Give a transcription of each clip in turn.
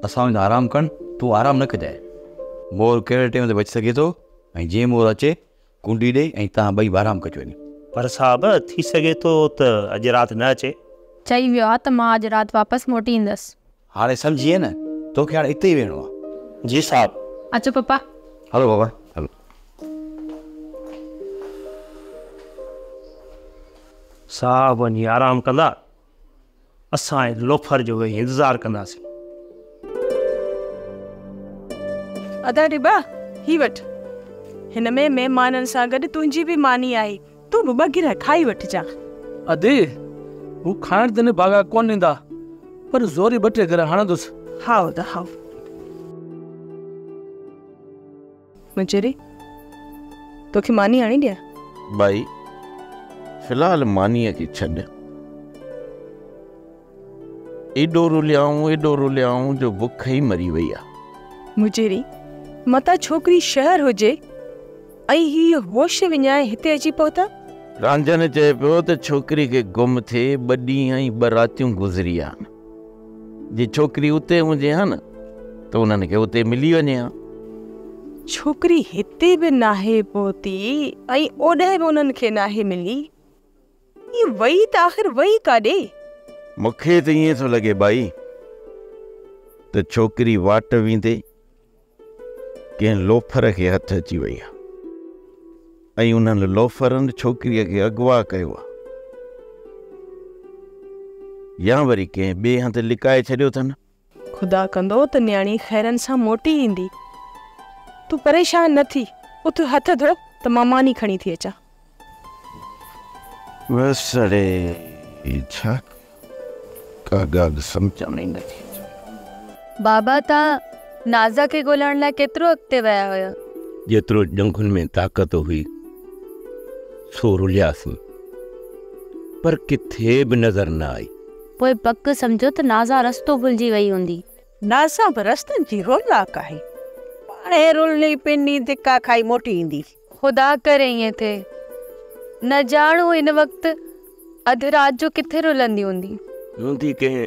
असां वञी आराम करणु, तूं आराम न कजांइ। मोर कहिड़े टाइम ते बची सघे थो ऐं जीअं मोर अचे कुंडी ॾे ऐं तव्हां ॿई आराम कजो वञी। पर साहब थी सघे थो त अॼु राति न अचे। चई वियो आहे त मां अॼु राति वापसि मोटी ईंदसि। हाणे सम्झी विए न, तोखे हाणे हिते ई वेहणो आहे। जी साहब। अचो पप्पा। हलो बाबा हलो। साहब वञी आराम कंदा, असां लोफर जो वेही इंतज़ारु कंदासीं। अदा डिबा ही वठि, हिन में महिमाननि सां गॾु तुंहिंजी बि मानी आहे, तूं बि ॿ गिरह खाई वठिजां। अदे हू खाइण ते भागा कोन ॾींदा, पर ज़ोरी ॿ टे गिरह हणंदुसि। हा अदा हा। मुंहिंजी तोखे मानी आणी ॾियां? भाई फ़िलहाल मानीअ खे छॾ। एॾो रुलियाऊं जो बुख ई मरी वई आहे। मुंहिंजी मतां छोकिरी शहर हुजे ऐं हीअ होश विञाए हिते अची पहुता। रांझन चए पियो त छोकिरी खे गुम थिए ॿ ॾींहं ऐं ॿ रातियूं गुज़री विया आहिनि। जे छोकिरी उते हुजे हा न त उन्हनि खे उते मिली वञे हा। छोकिरी हिते बि नाहे पहुती ऐं ओॾे बि उन्हनि खे नाहे मिली। हीअ वई त आख़िर वई काॾे? मूंखे त ईअं थो लॻे भाई त छोकिरी वाट वेंदे कंहिं लोफर खे हथु अची वई आहे ऐं उन्हनि लोफरनि छोकिरीअ खे अगवा कयो आहे या वरी कंहिं ॿिए हंधि लिकाए छॾियो अथनि। ख़ुदा कंदो त नियाणी ख़ैरनि सां मोटी ईंदी। तूं परेशान न थी, उथ हथ धो त मां मानी खणी थी अचां। बसि अड़े छा का ॻाल्हि सम्झ में ई नथी अचे। बाबा तव्हां नाज़ा खे ॻोल्हण लाइ केतिरो अॻिते विया हुया? जेतिरो ॼंघुनि में ताक़त हुई सो रुलियासीं, पर किथे बि नज़र न आई। पोइ पक सम्झो त नाज़ा रस्तो भुलिजी वई हूंदी। नाज़ा बि रस्तनि जी रोलाक आहे, पाणे रुली पिनी धिका खाई मोटी ईंदी। ख़ुदा करे ईअं थिए, न ॼाण हू हिन वक़्तु अधु राति जो किथे रुलंदी हूंदी। हूंदी कंहिं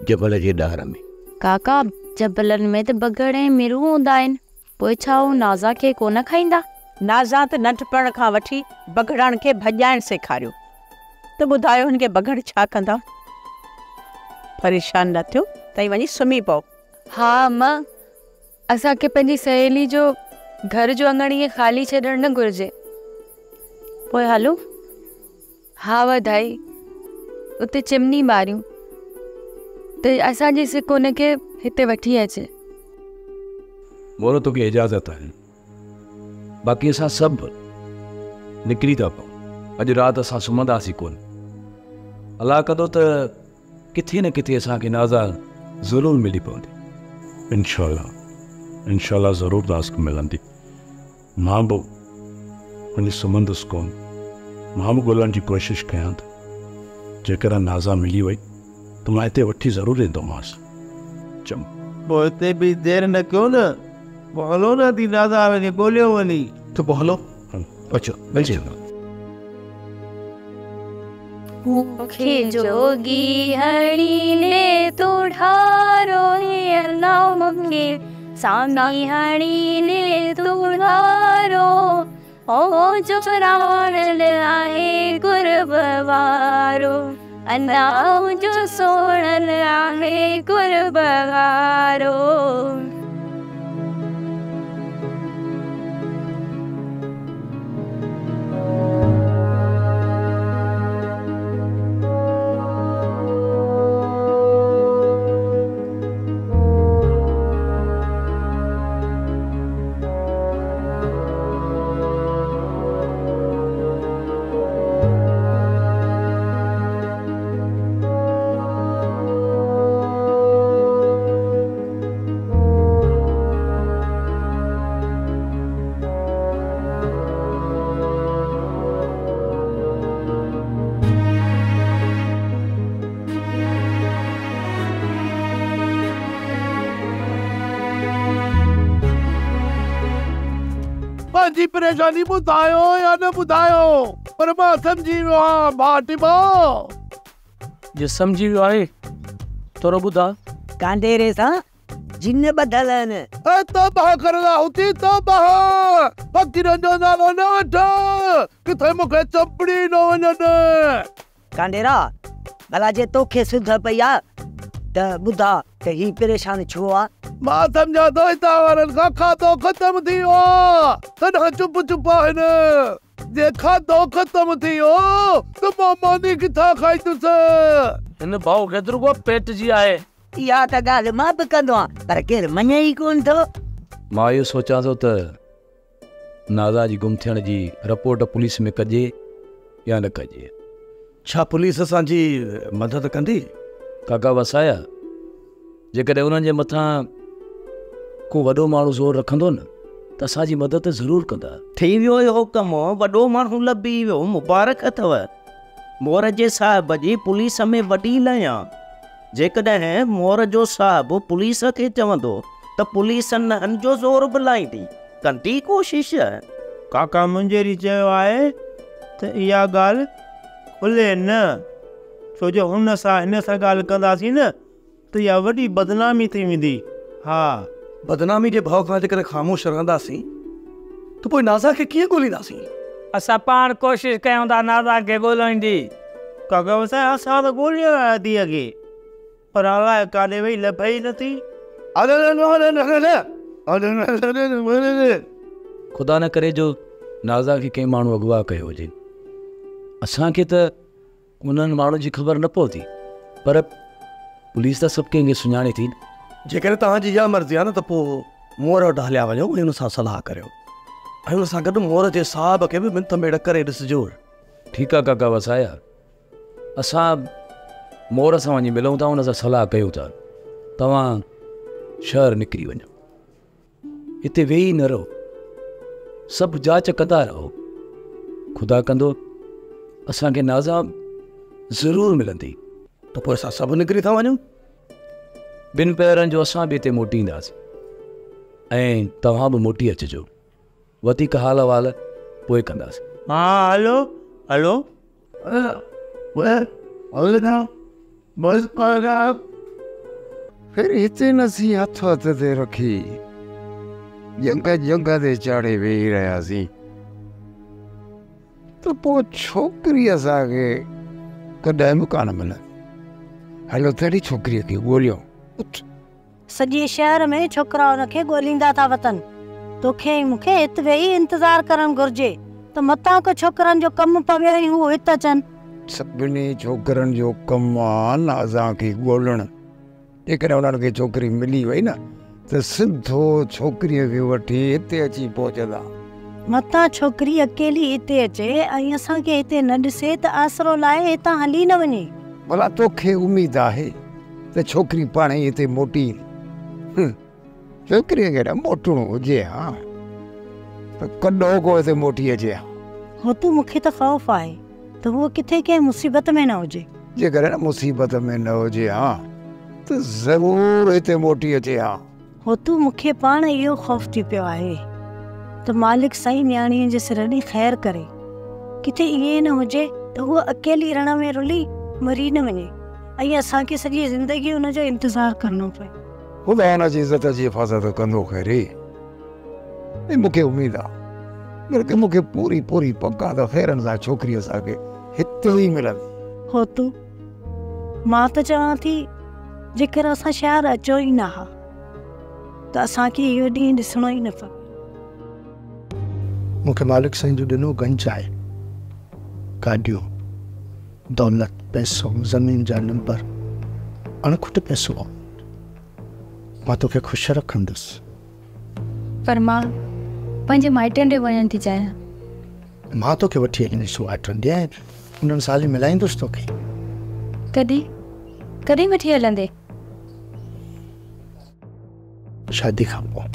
जबल जे ॾार में। काका जबलनि में त बगड़ ऐं मिरू हूंदा आहिनि, पोइ छा हू नाज़ा खे कोन खाईंदा? नाज़ा त नंढपण खां वठी बगड़नि खे भॼाइणु सेखारियो, त ॿुधायो हुनखे बगड़ छा कंदा? परेशान न थियो, तव्हीं वञी सुम्ही पओ। हा अम्मा, असांखे पंहिंजी सहेली जो घर जो आङण ईअं ख़ाली छॾणु न घुरिजे। पोइ हलूं? हा वधाई, उते चिमनी ॿारियूं त असांजी सिक हुनखे हिते वठी अचे। मोरो तोखे इजाज़त आहे, बाक़ी असां सभु निकिरी था पऊं। अॼु राति असां सुम्हंदासीं कोन। अलाह कंदो त किथे न किथे असांखे नाज़ा ज़रूरु मिली पवंदी। इंशाअल्लाह, इंशाअल्लाह ज़रूरु नाज़ मिलंदी। मां बि वञी सुम्हंदुसि कोन, मां बि ॻोल्हण जी कोशिशि कयां थो। जेकॾहिं नाज़ा मिली वई त मां हिते वठी ज़रूरु ईंदोमांसि। चङो पोइ हिते बि देरि न कयो न, पोइ हलो न थी नाज़ा वञी ॻोल्हियो वञी। त पोइ हलो, अचो अचो। मूंखे जोगी हणी ने तूं ढारो, हे अल्लाह मूंखे सामी हणी ने तूं ढारो। ओ जो रावण आहे कुर्ब वारो, अल्लाह जो सोणल आहे कुर्ब वारो। पंहिंजी परेशानी ॿुधायो या न ॿुधायो, पर मां सम्झी वियो आहियाँ भाटिबो। जे सम्झी वियो आहे थोरो ॿुधा। कांडेरे सां जिन ॿधल आहिनि। ऐं तौबा करणा हुती तौबा, फ़क़ीरनि जो नालो न वठ, किथे मूंखे चंपड़ी न वञनि। कांडेरा, भला जे तोखे सुध पई आहे त ॿुधा त ही परेशान छो आहे? मां सम्झां थो हितां वारनि खां खाधो ख़तमु थी वियो आहे, तॾहिं चुप चुप आहिनि। जे खाधो ख़तमु थी वियो त मां मानी किथां खाईंदुसि? हिन भाउ खे त रुगो पेट जी आहे। इहा त ॻाल्हि मां बि कंदो आहियां, पर केरु मञे ई कोन थो। मां इहो सोचां थो त नाज़ा जी गुम थियण जी रिपोर्ट पुलिस में कजे या न कजे। छा पुलिस असांजी मदद कंदी? काका वसाया, जेकॾहिं उन्हनि जे मथां को वॾो माण्हू ज़ोर रखंदो न त असांजी मदद ज़रूरु कंदा। थी वियो इहो कमु, वॾो माण्हू लभी वियो, मुबारक अथव। मोर जे साहिब जी पुलिस में वॾी लयां। जेकॾहिं मोर जो साहिब पुलिस खे चवंदो त पुलिस नहनि जो ज़ोर बि लाईंदी, कंदी कोशिश। काका मुंजेरी चयो आहे त इहा ॻाल्हि खुले न, छो जो हुन सां हिन सां ॻाल्हि कंदासीं न त इहा वॾी बदनामी थी वेंदी। हा, बदनामी जे भव खां जेकॾहिं ख़ामोश रहंदासीं त पोइ नाज़ा खे कीअं ॻोल्हींदासीं? असां पाण कोशिश कयूं था नाज़ा खे ॻोल्हण जी। काका वसाए, असां त ॻोल्हियो आहे धीअ खे, पर अलाए काॾे वई, लभे ई नथी। ख़ुदा न करे जो नाज़ा खे कंहिं माण्हू अॻवा कयो हुजे। असांखे त उन्हनि माण्हुनि जी ख़बर न पवंदी, पर पुलिस त सभु कंहिंखे सुञाणे थी। जेकॾहिं तव्हांजी इहा मर्ज़ी आहे न त पोइ मोर वटि हलिया वञो ऐं हुन सां सलाह करियो ऐं हुन सां गॾु मोर जे साहिब खे बि मिंथ मेड़ करे ॾिसजो। ठीकु आहे काका वसाया, असां मोर सां वञी मिलूं था, हुन सां सलाह कयूं था। तव्हां शहर निकिरी वञो, हिते वेही न रहो, सभु जांच कंदा रहो। ख़ुदा कंदो असांखे नाज़ा ज़रूरु मिलंदी। त पोइ असां सभु निकिरी था वञूं? ॿिनि पहरनि जो असां बि हिते मोटी ईंदासीं ऐं तव्हां बि मोटी अचिजो। वधीक हाल अहिवाल पोइ कंदासीं। हा, हलो हलो। फिर हिते नसी हथ हथ ते रखी ॼंग ॼंग ते चाढ़े वेही रहियासीं त पोइ छोकिरी असांखे कॾहिं बि कान मिलंदी। हलो तहिड़ी छोकिरीअ खे ॻोल्हियो। सॼे शहर में छोकिरा हुनखे ॻोल्हींदा था वतनि। तोखे ऐं मूंखे हिते वेही इंतज़ार करणु घुरिजे त मतां को छोकिरनि जो कमु पवे ऐं हू हिते अचनि। सभिनी छोकिरनि जो कमु आहे नाज़ा खे ॻोल्हणु। जेकॾहिं उन्हनि खे छोकिरी मिली वई न त सिधो छोकिरीअ खे वठी हिते अची पहुचंदा। मतां छोकिरी अकेली हिते अचे ऐं असांखे हिते न ॾिसे त आसरो लाए हितां हली न वञे। भला तोखे उमेद आहे त छोकिरी पाण ई हिते मोटी ईंदी? छोकिरीअ खे न मोटणो हुजे हा त कॾो को हिते मोटी अचे हा। हो तूं मूंखे त ख़ौफ़ आहे त हूअ किथे कंहिं मुसीबत में न हुजे। जेकॾहिं न मुसीबत में न हुजे हा त ज़रूरु हिते मोटी अचे हा। हो तूं मूंखे पाण इहो ख़ौफ़ थी पियो आहे त मालिक साईं नियाणीअ जे सिर ॾे ख़ैर करे, किथे ईअं न हुजे त हूअ अकेली रण में रुली मरी न वञे ऐं असांखे सॼी ज़िंदगी हुनजो इंतज़ार करिणो पए। ख़ुदा हुन जी इज़त जी हिफाज़त कंदो ख़ैर। ऐं मूंखे उमेद आहे, बल्कि मूंखे पूरी पूरी पक आहे त ख़ैरनि सां छोकिरी असांखे हिते ई मिलंदी। हो तूं, मां त चवां थी जेकर असां शहर अचो ई न हा त असांखे इहो ॾींहुं ॾिसणो ई न पवे। मूंखे मालिक साईं जो ॾिनो गंज आहे, गाॾियूं, दौलत, पैसो, ज़मीन जा नंबर, अणखुट पैसो आहे। मां तोखे ख़ुशि रखंदुसि। पर मां पंहिंजे माइटनि ॾे वञणु थी चाहियां। मां तोखे वठी हलंदुसि माइटनि ॾे ऐं उन्हनि सां हली मिलाईंदुसि तोखे। कॾहिं कॾहिं वठी हलंदे? शादी खां पोइ।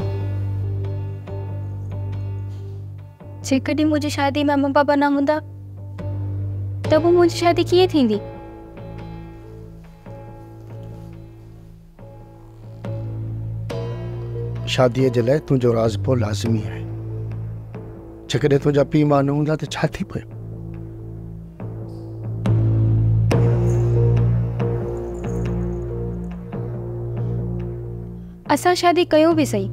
जेकॾहिं मुंहिंजी शादी में अम्मा पापा न हूंदा त पोइ मुंहिंजी शादी कीअं थींदी? शादीअ जे लाइ तुंहिंजो राज़पो लाज़मी आहे। जेकॾहिं तुंहिंजा पीउ माउ न हूंदा त छा थी पियो? असां शादी कयूं बि सही,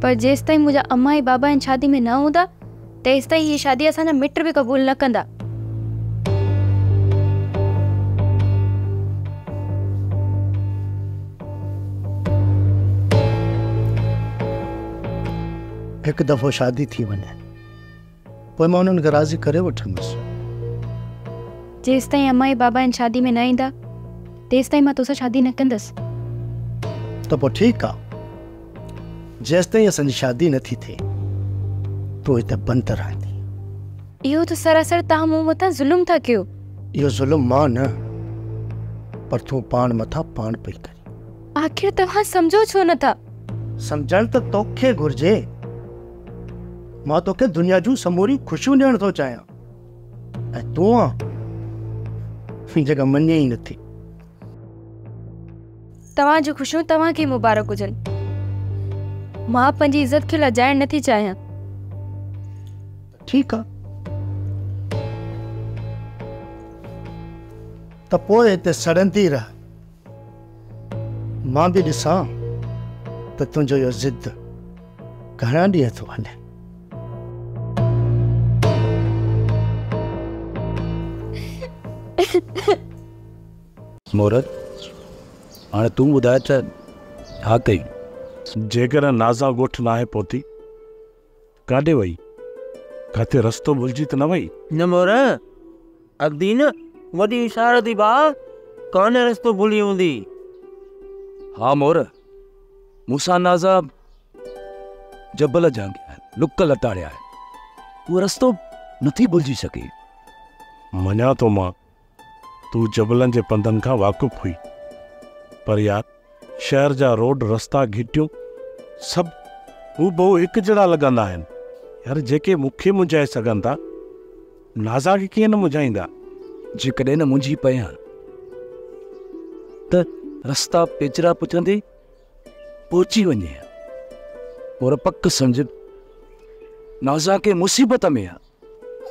पर जेसि ताईं मुंहिंजा अम्मा ऐं बाबा हिन शादी में न हूंदा तेसि ताईं हीअ शादी असांजा मिट बि क़बूल न कंदा। हिकु दफ़ो शादी थी वञे पोइ मां उन्हनि खे राज़ी करे वठंदुसि। जेसि ताईं अम्मा ऐं बाबा हिन शादी में न ईंदा तेसि ताईं मां तोसां शादी न कंदुसि। त पोइ ठीकु आहे, जेसि ताईं असांजी शादी नथी थिए तूं हिते बंदि रहंदी। इहो त सरासर तव्हां मूं मथां ज़ुल्म था कयो। इहो ज़ुल्म मां न पर तूं पाण मथां पाण पई करीं। आख़िर तव्हां सम्झो छो नथा? सम्झणु त तोखे घुरिजे। मां तोखे दुनिया जूं समूरियूं ख़ुशियूं ॾियणु थो चाहियां ऐं तूं जेका मञे ई नथी। तव्हां जूं ख़ुशियूं तव्हांखे मुबारक हुजनि। मां पंहिंजी इज़त खे लॼाइण नथी चाहियां। ठीकु आहे त पोइ हिते सड़ंदी रह। मां बि ॾिसां त तुंहिंजो इहो ज़िद घणा ॾींहं थो हले। मोरत, हाणे तूं ॿुधाए त छा कयूं? जेकॾहिं नाज़ा ॻोठ नाहे पहुती काॾे वई? किथे रस्तो भुलिजी त न वई? न मोर, अगदी न वॾी इशारा थी भाउ, कान रस्तो भुली हूंदी। हा मोर, मूंसां नाज़ा जबल झांगिया आहिनि, लुक लताड़िया आहिनि, उहो रस्तो नथी भुलिजी सघे। मञा थो मां, तूं जबलनि जे पंधनि खां वाक़िफ़ हुई, पर यार शहर जा रोड रस्ता घिटियूं सभु हूबहू हिकु जहिड़ा लॻंदा आहिनि। यार जेके मूंखे मुंझाए सघनि था, नाज़ा खे कीअं न मुंझाईंदा? जेकॾहिं न मुंझी पयां त रस्ता पेचरा पुछंदे पहुची वञे। मोर पक सम्झ, नाज़ा खे मुसीबत में आहे।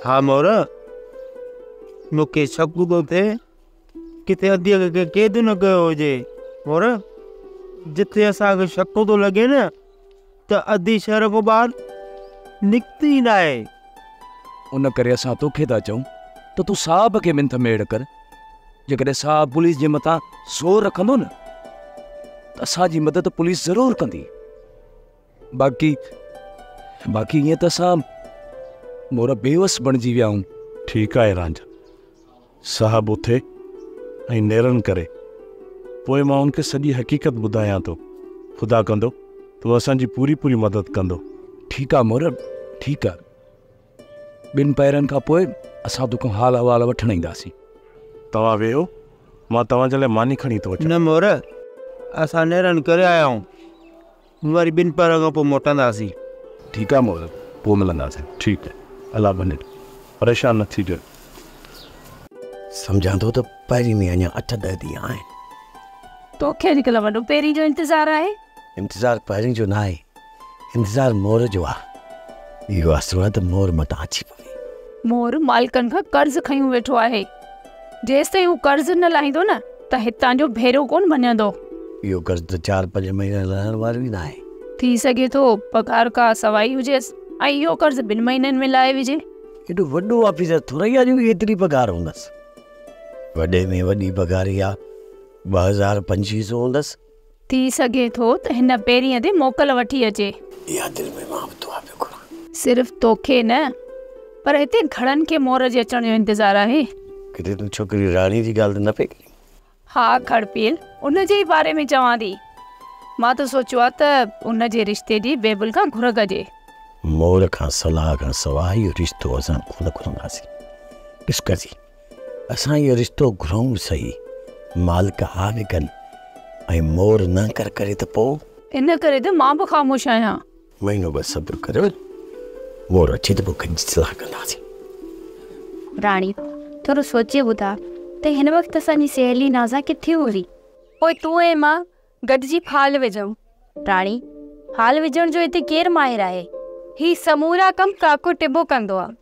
हा मोर, मूंखे शक थो थिए किथे अधीअ खे क़ैदु न कयो हुजे। मोर, जिथे असांखे शक थो लॻे न त अधी शहर खां ॿाहिरि निकिती ई न आहे। उन करे असां तोखे था चऊं त तूं साहब खे मिंथ मेड़ कर। जेकॾहिं साहब पुलिस जे मथां ज़ोर रखंदो न त असांजी मदद पुलिस ज़रूरु कंदी। बाक़ी बाक़ी ईअं त असां मोर बेवस बणिजी विया आहियूं। ठीकु आहे रांझा, साहब उथे ऐं नेरनि करे पोइ मां उनखे सॼी हक़ीक़त ॿुधायां थो। ख़ुदा कंदो त उहो असांजी पूरी पूरी मदद कंदो। ठीकु आहे मोर, ठीकु आहे। ॿिनि पहिरनि खां पोइ असां तोखां हाल अहिवाल वठणु ईंदासीं। तव्हां वेहो, मां तव्हांजे लाइ मानी खणी थो अचां। न मोर, असां नेरनि करे आया आहियूं, वरी ॿिनि पहिरनि खां पोइ मोटंदासीं। ठीकु आहे मोर, पोइ मिलंदासीं। ठीकु आहे, अलाह भले, परेशान न थीजो। सम्झां थो त पहिरीं में अञा 8-10 ॾींहं आहिनि। तोखे अॼुकल्ह वॾो पहिरीं जो इंतज़ारु आहे? इंतज़ार पहिरीं जो न आहे, इंतज़ार मोर जो आहे। इहो आसरो आहे त मोर मथां अची पवे। मोर मालिकनि खां कर्ज़ खयूं वेठो आहे, जेसि ताईं हू कर्ज़ न लाहींदो न त हितां जो भेरो कोन भञंदो। इहो कर्ज़ त 4-5 महीना लहण वारो ई न आहे। थी सघे थो पघार का सवाई हुजेसि ऐं इहो कर्ज़ 2 महीननि में लाहे विझे। एॾो वॾो ऑफिसर थोरो ई आहे जो एतिरी पघार हूंदसि। वॾे में वॾी पघार इहा 2000-2500 हूंदसि। थी सघे थो त हिन पहिरीं ते मोकल वठी अचे। इहा दिलि में मां बि दुआ पियो घुरां। सिर्फ़ तोखे न पर हिते घणनि खे मोर जे अचण जो इंतज़ारु आहे। किथे तूं छोकिरी राणी जी ॻाल्हि त न पई करीं? हा खड़पील, उन जे ई बारे में चवां थी। मां त सोचियो आहे त उन जे रिश्ते जी बेबुल खां घुर कजे। मोर खां सलाह खां सवाइ इहो रिश्तो असां कोन घुरंदासीं। ॾिस कजी, असां इहो रिश्तो घुरूं सही, मालिक हा बि कनि ऐं मोर न कर करे त पोइ? इन करे त मां बि ख़ामोश आहियां। महीनो बसि सब्र करियो, मोर अचे त पोइ गॾिजी सलाह कंदासीं। राणी, थोरो सोचे ॿुधाए त हिन वक़्तु असांजी सहेली नाज़ा किथे हुई? पोइ तूं ऐं मां गॾिजी फाल विझूं। राणी, फाल विझण जो हिते केरु माहिर आहे? ही समूरा कमु काको टिबो कंदो आहे।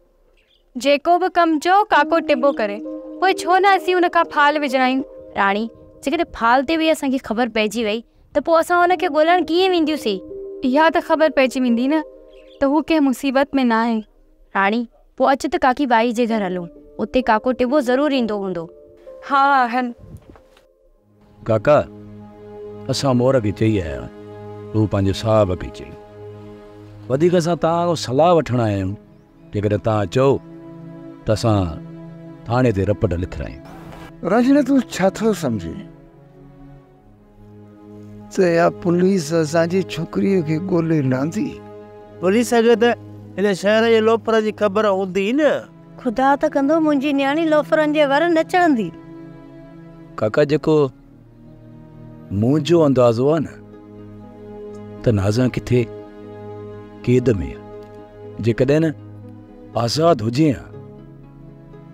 जेको बि कमु चओ काको टिबो करे, पोइ छो न असीं उन खां फाल विझायूं? राणी, जेकॾहिं फाल ते बि असांखे ख़बर पइजी वई त पोइ असां हुनखे ॻोल्हणु कीअं वेंदियूंसीं? इहा त ख़बर पइजी वेंदी न त हू कंहिं मुसीबत में न आहे। राणी, पोइ अच त काकी बाई जे घर हलूं, उते काको टिबो ज़रूरु ईंदो हूंदो। हा हल। काका, असां मोर खे चई आया आहियूं, हू पंहिंजे साहिब खे चई। वधीक असां तव्हां खां सलाह वठण आया आहियूं, जेकॾहिं तव्हां चओ त असां थाणे ते रपट लिखारायूं। रजनी, तूं छा थो सम्झे त इहा पुलिस असांजी छोकिरीअ खे ॻोल्हे लहंदी? पुलिस खे त हिन शहर जे लोफर जी ख़बर हूंदी न। ख़ुदा त कंदो मुंहिंजी नियाणी लोफरनि जे वर न चढ़ंदी। काका, जेको मुंहिंजो अंदाज़ो आहे न त नाज़ा किथे क़ैद में आहे। जेकॾहिं न आज़ाद हुजे हा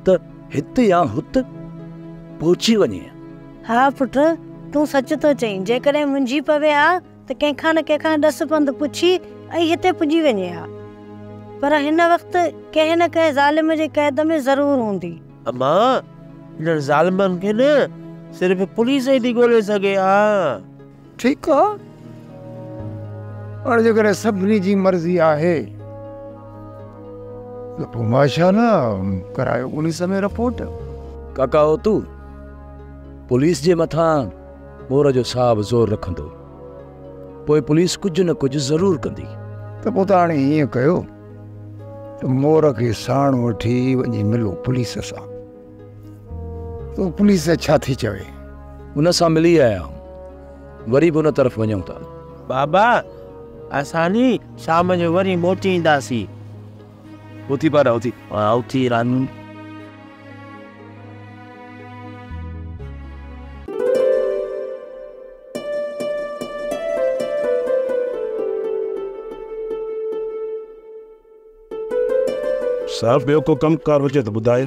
त हिते या हुते पहुची वञे हा। हा पुट, तूं सच थो चईं। जेकॾहिं मुंझी पवे हा त कंहिंखां न कंहिंखां ॾस पंधु पुछी ऐं हिते पुॼी वञे हा, पर हिन वक़्तु कंहिं न कंहिं ज़ालिम जे क़ैद में ज़रूरु हूंदी। अम्मा, हिननि ज़ालिमनि खे न सिर्फ़ु पुलिस ई थी ॻोल्हे सघे हा। ठीकु आहे, हाणे जेकॾहिं सभिनी जी मर्ज़ी आहे त पोइ माशाअल्लाह करायो पुलिस में रिपोर्ट। काका, हो तूं पुलिस जे मथां मोर जो साहिबु ज़ोर रखंदो, पोइ पुलिस कुझु न कुझु ज़रूरु कंदी। त पोइ त हाणे ईअं कयो त मोर खे साण वठी वञी मिलो पुलिस सां, त पुलिस छा थी चवे? उन सां मिली आया आहियूं, वरी बि उन तरफ़ वञूं था। बाबा, असां नी शाम जो वरी मोटी ईंदासीं। उथी पारा, उथी। हा, उथी रानू। साहब, ॿियो को कमु कार हुजे त ॿुधायो।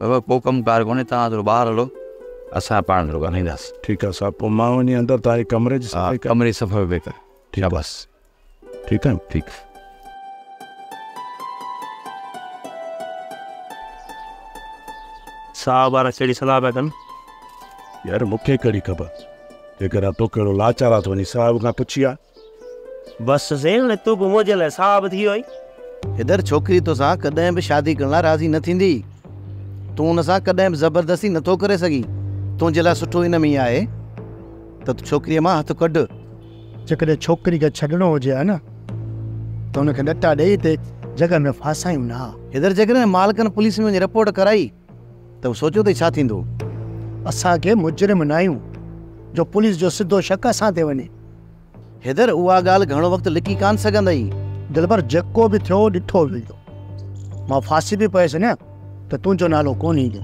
बाबा, को कमु कार कोन्हे, तव्हां थोरो ॿाहिरि हलो, असां पाण थोरो ॻाल्हाईंदासीं। ठीकु आहे साहब, पोइ मां वञी अंदरि तव्हांजे कमरे जी सफ़ाई। कमरे जी सफ़ाई बि कर। ठीकु, शाबाश। ठीकु आहे, ठीकु। साहब वारा कहिड़ी सलाह पिया कनि? यार, मूंखे कहिड़ी ख़बर, जेकॾहिं तोखे अहिड़ो लाचार आहे त वञी साहिब खां पुछी आहे। बसि साईं, तूं बि मुंहिंजे लाइ साहिब थी वियो आहीं। इधर छोकिरी तोसां कॾहिं बि शादी करण लाइ राज़ी न थींदी। तूं हुन सां कॾहिं बि ज़बरदस्ती नथो करे सघीं। तुंहिंजे लाइ सुठो इन में आहे त तूं छोकिरीअ मां हथु कढ। जेकॾहिं छोकिरी खे छॾिणो हुजे हा न त हुनखे ॾटा ॾेई ते जॻह में फासायूं न हा। इधर जेकॾहिं मालिकनि पुलिस में वञी रिपोर्ट कराई त सोचो त छा थींदो। असांखे मुजरिम न आहियूं जो पुलिस जो सिधो शक असां ते वञे। हैदर, उहा ॻाल्हि घणो वक़्तु लिकी कान सघंदई। दिलबर, जेको बि थियो ॾिठो वेंदो। मां फांसी बि पयसि न त तुंहिंजो नालो कोन ईंदो।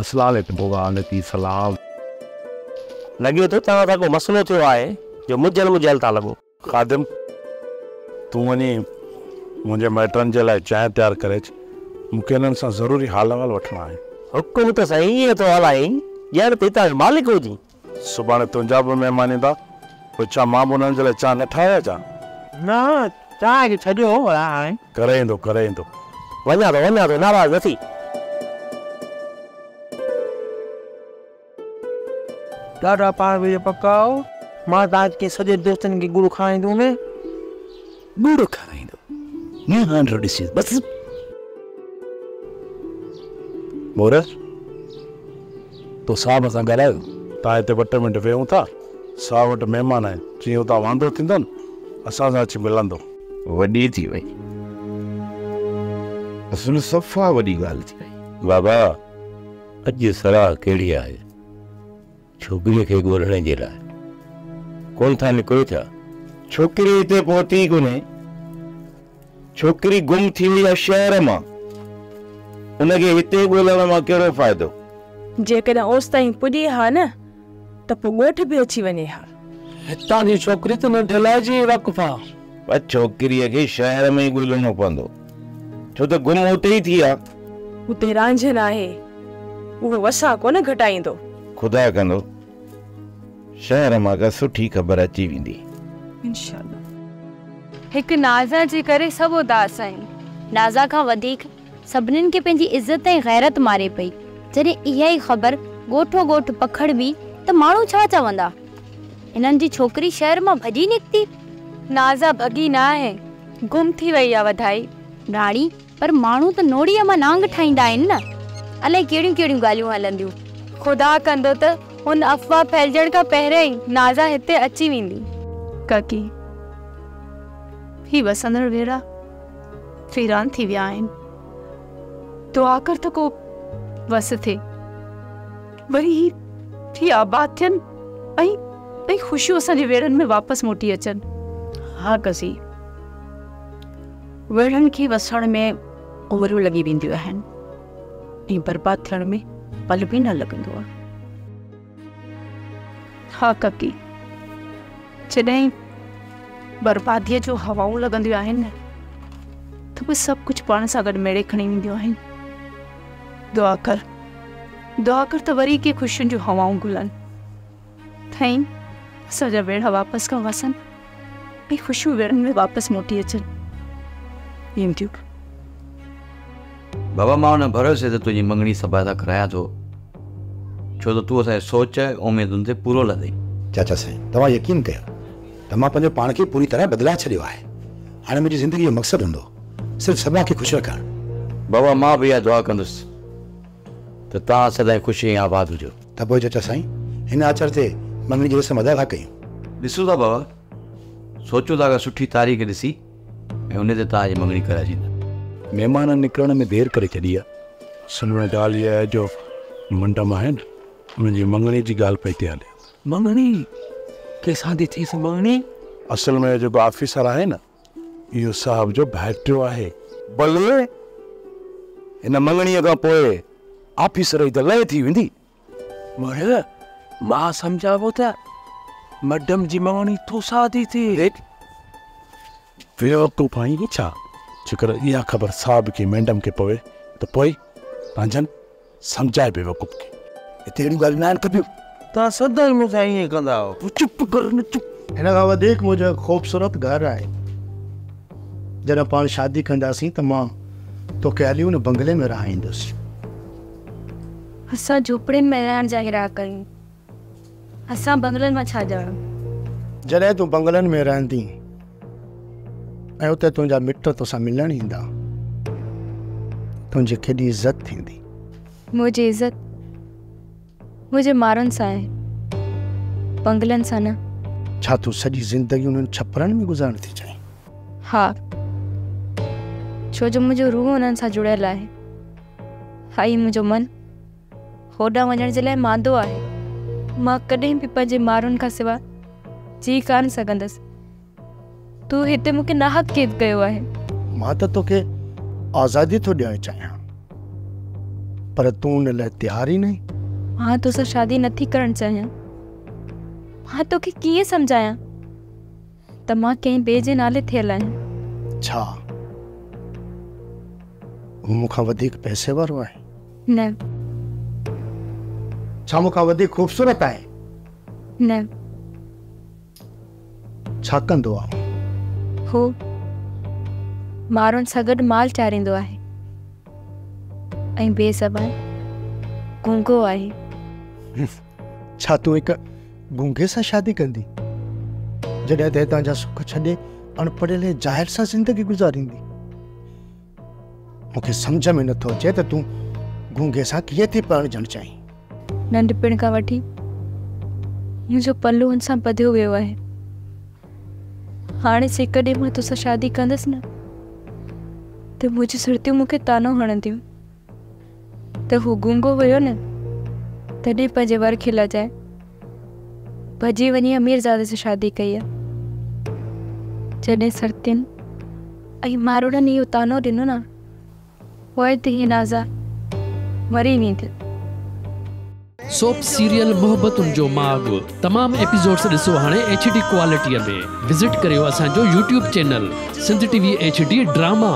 अस्सलाम वालेकुम, वालेकुम सलाम। लॻे थो तव्हां सां को मसइलो थियो आहे जो मुंझियल मुंझियल था लॻो। ख़ादिम, तूं वञी मुंहिंजे माइटनि जे लाइ चांहि तयारु करे अच, मूंखे हिननि सां ज़रूरी हाल अहिवाल वठिणा आहिनि। हुकुम त साईं ईअं थो हलाए ॼण त हितां जो मालिक हुजी। सुभाणे तुंहिंजा बि महिमान ईंदा, पोइ छा मां बि उन्हनि जे लाइ चांहि न ठाहे अचां? न, चांहि खे छॾियो हाणे। करे ईंदो, करे ईंदो। वञा थो, वञा थो, नाराज़ न थी। ॾाढा पाण वेह पकाओ, मां तव्हांखे सॼे दोस्तनि खे गुड़ खाराईंदुमि। गुड़ खाराईंदो? हाणे ॾिसी बसि। मोर, तो साहब सां ॻाल्हायो। तव्हां हिते 2 टे मिंट वेहूं था, साहब वटि महिमान आहिनि, जीअं उतां वांदो थींदो न असां सां अची मिलंदो। वॾी थी वई, असुल सफ़ा वॾी ॻाल्हि थी वई। बाबा, अॼु सलाह कहिड़ी आहे? छोकिरीअ खे ॻोल्हण जे लाइ कोन था निकिरो छा? छोकिरी हिते पहुती कोन्हे, छोकिरी गुम थी वई आहे शहर मां, उनखे हिते ॻोल्हण मां कहिड़ो फ़ाइदो? जेकॾहिं ओसि ताईं पुॼे हा न त पोइ ॻोठ बि अची वञे हा। हितां जी छोकिरी त नंढे लाइ जी वाक़ुफ़ आहे। पर छोकिरीअ खे शहर में ई ॻोल्हणो पवंदो, छो त गुम उते ई थी आहे। उते रांझन आहे, उहो वसा कोन घटाईंदो। ख़ुदा कंदो शहर मां का सुठी ख़बर अची वेंदी इंशाअल्लाह। हिकु नाज़ा जे करे सभु उदास आहिनि। नाज़ा खां वधीक सभिनीनि खे पंहिंजी इज़त ऐं ग़ैरत मारे पई। जॾहिं इहा ई ख़बर ॻोठो ॻोठ पखड़बी त माण्हू छा चवंदा? हिननि जी छोकिरी शहर मां भॼी निकिती। नाज़ा भॻी न आहे, गुम थी वई आहे वधाई। राणी, पर माण्हू त नोड़ीअ मां नांग ठाहींदा आहिनि न, अलाए कहिड़ियूं कहिड़ियूं ॻाल्हियूं हलंदियूं। ख़ुदा कंदो त हुन अफ़वाह फैलिजण खां पहिरियां ई नाज़ा हिते अची वेंदी। काकी, ही वसंदड़ वेड़ा वीरान थी विया आहिनि। दुआ कर त को वस थिए, वरी ही आबाद थियनि ऐं ऐं ख़ुशियूं असांजे वेड़नि में वापसि मोटी अचनि। हा कज़ी, वेड़नि खे वसण में उमिरियूं लॻी वेंदियूं आहिनि ऐं बर्बाद थियण में पल बि न लॻंदो आहे। हा काकी, जॾहिं बर्बादीअ जो हवाऊं लॻंदियूं आहिनि न त पोइ सभु कुझु पाण सां गॾु मेड़े खणी वेंदियूं आहिनि। दुआ कर त वरी के ख़ुशियुनि जूं हवाऊं घुलनि, थाईं असांजा वेड़ा वापसि खां वसनि ऐं ख़ुशियूं वेड़नि में वापसि मोटी अचनि। ईंदियूं। बाबा, मां हुन भरोसे ते तुंहिंजी मंगणी सभा सां करायां थो, छो त तूं असांजी सोच ऐं उमेदुनि ते पूरो लधई। चाचा साईं, तव्हां यकीन कयो त मां पंहिंजो पाण खे पूरी तरह बदिलाए छॾियो आहे। हाणे मुंहिंजी ज़िंदगी जो मक़सदु हूंदो सिर्फ़ु सभा खे ख़ुशि रखणु। बाबा, मां बि इहा दुआ कंदुसि त तव्हां सदाईं ख़ुशि ऐं आबाद हुजो। त पोइ चाचा साईं, हिन आचर ते मंगणी जी रस्म अदा था कयूं। ॾिसूं था बाबा, सोचूं था का सुठी तारीख़ ॾिसी ऐं उन ते तव्हांजी मंगणी कराईंदा। महिमान निकिरण में देरि करे छॾी आहे। असल में ॻाल्हि इहा आहे जो मंडम आहिनि उन्हनि जी मंगणी जी ॻाल्हि पई थी हले। मंगणी कंहिंसां थी थियसि मंगणी? असल में जेको ऑफिसर आहे न, इहो साहब जो भाइटियो आहे। भले हिन मंगणीअ खां पोइ ऑफिसर जी त लय थी वेंदी। मड़ मां सम्झां त मैडम जी मंगणी तोसां थी थिए। बेवकूफ़ आहीं छा? जेकर इहा ख़बर साहब खे मैडम खे पवे त पोइ पंहिंजनि सम्झाए बेवकूफ़ खे। हिते अहिड़ियूं ॻाल्हियूं न आहिनि खपियूं। तव्हां सदाईं मूंसां ईअं कंदा आहियो। चुप कर न, चुप। हिन खां वधीक मुंहिंजो ख़ूबसूरत घर आहे। जॾहिं पाण शादी कंदासीं त मां तोखे हली हुन बंगले में रहाईंदुसि। असां झोपड़ियुनि में रहण जा इरादा कयूं, असां बंगलनि मां छा ॼाणूं? जॾहिं तूं बंगलनि में रहंदी ऐं उते तुंहिंजा मिट तोसां मिलण ईंदा, तुंहिंजी केॾी इज़त थींदी। मुंहिंजी इज़त मुंहिंजे मारुनि सां आहे, बंगलनि सां न। छा तूं सॼी ज़िंदगी उन्हनि छपरनि में गुज़ारणु थी चाहीं? हा, छो जो मुंहिंजो रूह उन्हनि सां जुड़ियल आहे। हा, ई मुंहिंजो मन होॾां वञण जे लाइ मांदो आहे। मां कॾहिं बि पंहिंजे मारुनि खां सिवाइ जी कान सघंदसि। तूं हिते मूंखे नाहक क़ैद कयो आहे। मां त तोखे आज़ादी थो ॾियणु चाहियां, पर तूं उन लाइ तयारु ई नहीं। मां तोसां शादी नथी करणु चाहियां। मां तोखे कीअं सम्झायां त मां कंहिं ॿिए जे नाले थियल आहियां। छा हू मूंखां वधीक पैसे वारो आहे? न। छा मूंखां वधीक ख़ूबसूरत आहे? न। छा कंदो आहे? हू मारुनि सां गॾु माल चारींदो आहे ऐं बेज़बान गूंगो आहे। छा तूं हिकु गूंगे सां शादी कंदी, जॾहिं त हितां जा सुख छॾे अणपढ़ियल ऐं ज़ाहिर सां ज़िंदगी गुज़ारींदी? मूंखे सम्झ में नथो अचे त तूं गूंगे सां कीअं थी परणिजणु चाहीं? नंढपण खां वठी मुंहिंजो पल्लू हुन सां ॿधियो वियो आहे। हाणे जेकॾहिं मां तोसां शादी कंदुसि न त मुंहिंजी सुरतियूं मूंखे तानो हणंदियूं त हू गूंगो हुयो न, तॾहिं पंहिंजे वर खे लॼाए भॼी वञी अमीरज़ादे सां शादी कई आहे। जॾहिं सरतियुनि ऐं मारोड़नि इहो तानो ॾिनो न, पोइ त हीअ नाज़ा मरी वेंदी। सोप सीरियल मोहब्बतुनि जो माग तमाम एपिसोड्स ॾिसो हाणे HD क्वालिटीअ में। विज़िट करियो असांजो YouTube channel Sindh TV HD drama.